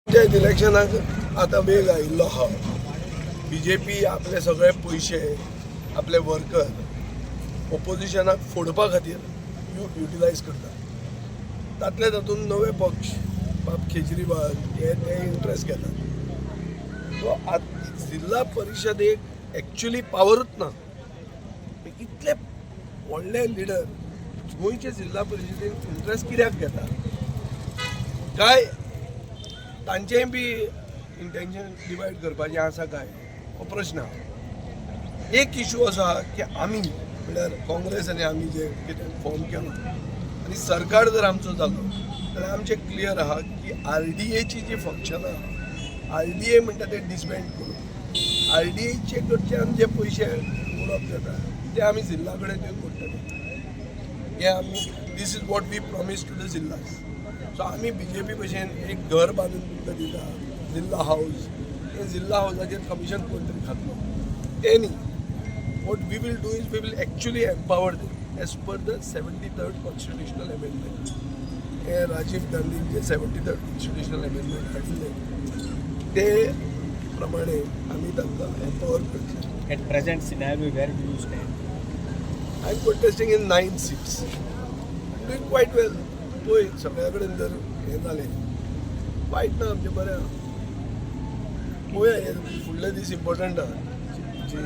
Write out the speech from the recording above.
पंचायत इलेक्शनाक आतां वेग आयिल्लो आहा. बीजेपी आपले सगळे पयशे, आपले वर्कर ओपोजिशनाक फोडपा खातीर युटिलायज करता. तातले तातूंत नवे पक्ष, बाब केजरीवाल हे ते इंट्रस्ट घेतात. सो आतां जिल्हा परिशदेक एक्चुली पावरूच ना. इतले व्हडले लिडर गोंयचे जिल्हा परिशदेक इंट्रस्ट कित्याक घेता काय, तांचेंय बी इंटेन्शन डिवायड करपाचें आसा काय, हो प्रश्न आहा. एक इशू आसा की आमी म्हणल्यार काँग्रेस आनी आमी जे कितें फॉर्म केला आनी सरकार जर आमचो जालो जाल्यार आमचें क्लियर आहा की आरडीएची जी फंक्शनां आहा, आरडीए म्हणटा ते डिसबँड करून आरडीएचे कडच्यान जे पयशे उरप जाता ते आमी जिल्हा कडेन दिवन पडटले. हे आमी, this is what we promise to the जिल्हास. सो आमी बीजेपी भशेन एक घर बांदून तुमकां दिता, जिल्हा हाऊस. ते जिल्हा हाऊसाचेर कमिशन कोण तरी खातलो तें न्ही. What we will do is we will actually empower them as per the 73rd constitutional amendment. हे राजीव गांधीन जे 73rd constitutional amendment हाडिल्लें ते प्रमाणे आमी तांकां एम्पावर करतले. At present scenario, where do you stand? I am contesting in nine seats, doing quite well. पळय, सगळ्या कडेन जर हें जालें, वायट ना, आमचें बरें आहा. पळोवया, हे फुडले दीस इम्पॉर्टंट आहा. जी